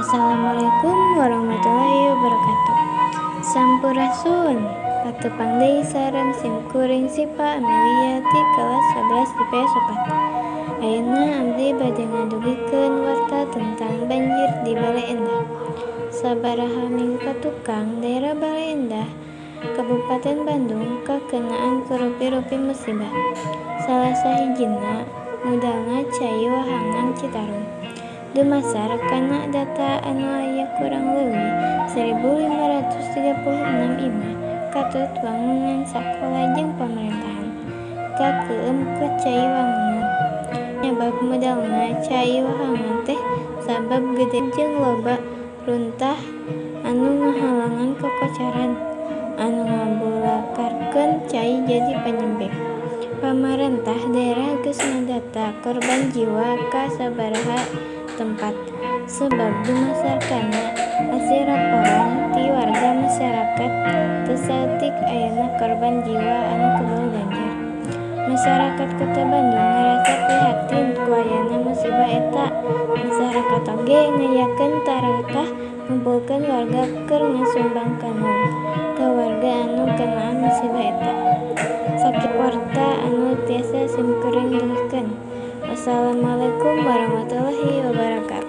Assalamualaikum warahmatullahi wabarakatuh. Sampurasun. Patepang deui sareng simkuring Sipa Amelia ti kelas 11 IPS 4. Ayeuna abdi bade ngadugikeun warta tentang banjir di Baleendah. Sabaraha minggu katukang, daerah Baleendah, Kabupaten Bandung, kakenaan ku rupi-rupi musibah. Salah sahijina mudalna cai wahangan Citarum. Dumasar kana data anu aya, kurang leuwih 1536 imah katut wangunan sakola jeung pamarentahan kakeueum ku cai wahangan. Panyabab mudalna cai wahangan teh sabab gede jeung loba runtah anu ngahalangan kokocoran anu ngabulakarkeun cai jadi panyebeb. Pamarentah daerah geus ngadata korban jiwa ka sababaraha tempat, sebab dumasar kana hasil laporan ti warga masyarakat, teu saeutik ayana korban jiwa anu kabawa banjir. Masyarakat Kota Bandung ngarasa prihatin ku ayana musibah eta. Masyarakat oge ngayakeun tarekah ngumpulkeun warga keur ngasumbang kanon ka warga anu kakenaan musibah eta. Sakitu warta anu tiasa simkuring dugikeun. Wassalamualaikum warahmatullahi wabarakatuh.